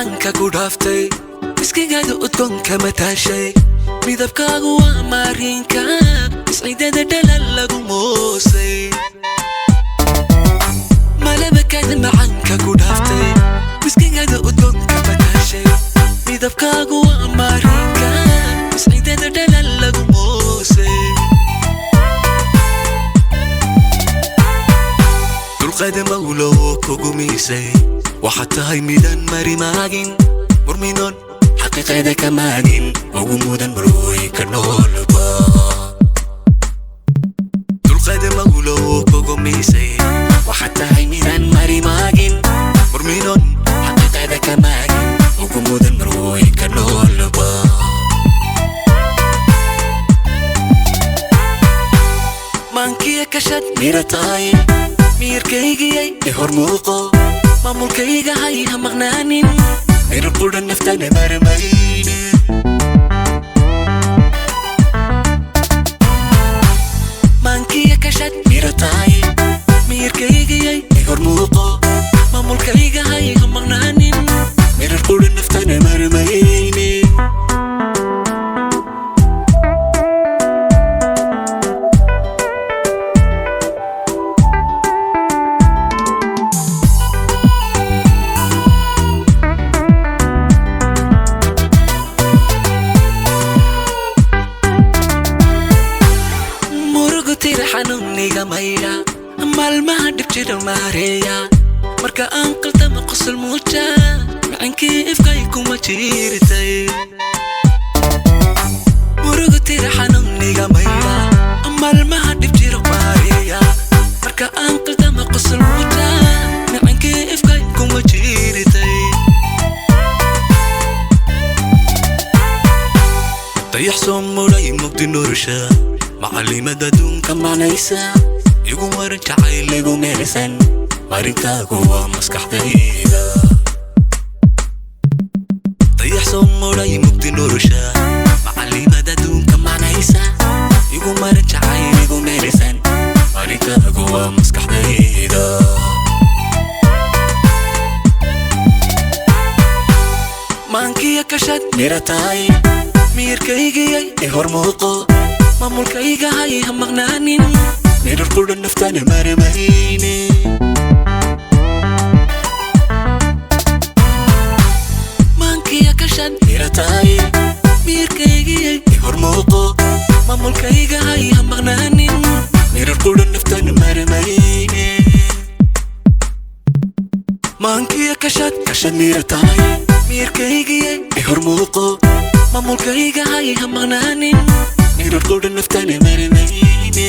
Macanka ku dhaaftay miskigaada udgoonka mataashay midabkaagu waa maariinka isciidada dhalal lagu moosay malabakaada macanka ku dhaaftay miskigaada udgoonka mataashay midabkaagu waa maariinka isciidada dhalal lagu moosay dulqaada mawlow kugu miisay waxaad tahay midaan mari maagin murminoon xaqiiqada ka maagin ugu mudan marwooyinka noolba dulqaada mawlow kugu miisay waxaad tahay midaan mari maagin murminoon xaqiiqada ka maagin ugu mudan marwooyinka noolba maankiya kashad mira tahay miyirkaygiyay i hor muuqo maamulkayga hay ha maqnaanin mir qudha naftana marmayne maankiya kashad mira tahay miyirkaygiyay i hor muuqo maamulkayga hay ha maqnaanin mir qudha naftana marmayne. Xanuuniga maydha maalmaha dhib jira maareeya marka aan qaldama qosol muuja macankii ifkay kuma jiirtay murugu tira xanuuniga maydha maalmaha dhib jira maareeya marka aan qaldama qosol muuja macankii ifkay kuma jiirtay dayax soo muray mugdi nolosha macalimada adduunka macnaysa igu marin jacayl igu meersan marinkaagu waa maskaxdayda dayax soo muray mugdi nolosha macalimada adduunka macnaysa igu marin jacayl igu meersan marinkaagu waa maskaxdayda maankiya kashad mira tahay miyirkaygiyay i hor muuqo maamulkayga hay ha maqnaanin mirar qudha naftana marmayne maankiya kashad mira tahay miyirkaygiyay i hor muuqo maamulkayga hay ha maqnaanin mirar qudha naftana marmayne maankiya kashad kashad mira tahay miyirkaygiyay i hor muuqo maamulkayga hay ha maqnaanin mirar qudha naftana marmayne.